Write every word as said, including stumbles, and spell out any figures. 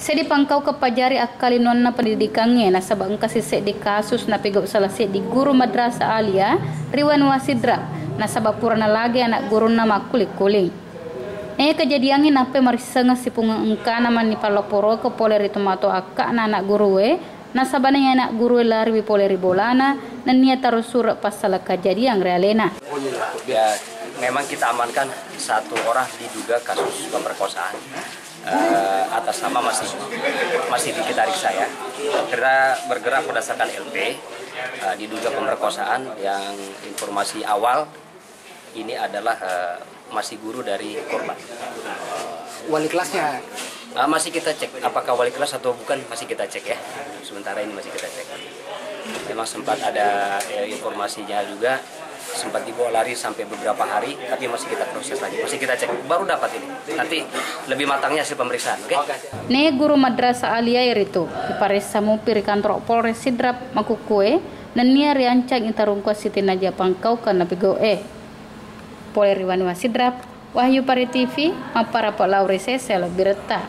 Seddi pangkaukeng pajari akkalinoanna pendidikangnge nasaba engkasi seddi kasus napigau salah seddi guru madrasah aliyah ri wanua Sidrap nasaba purana lagi anak gurunna makkuling-kuling. Naia kejadiangnge nappai marissengeng sipungeng engkana manni pallaporokeng pole ri tomatoa akka'na anak gurue, nasaba naia anak gurue lariwi pole ri bolana nennia taro sure passala kejadiang ri alena. Ya, memang kita amankan satu orang diduga kasus pemerkosaan. Eh, atas nama masih masih kita riksa ya. Kita bergerak berdasarkan L P, eh, diduga pemerkosaan yang informasi awal ini adalah, eh, masih guru dari korban. Wali kelasnya? Ah, masih kita cek apakah wali kelas atau bukan, masih kita cek ya. Sementara ini masih kita cek. Memang sempat ada, eh, informasinya juga, sempat dibawa lari sampai beberapa hari, tapi masih kita proses lagi, masih kita cek. Baru dapat ini. Nanti lebih matangnya hasil pemeriksaan, oke? Oke. Ne guru madrasah aliyah ritu iparessa mupi ri kantoro Polres Sidrap makukkue nennia riancang itarungkua sitennaja pangkaukeng napigau e. Pole ri wanua Sidrap, Wahyu Pari T V, mapparape lao ri sese lebbi retta.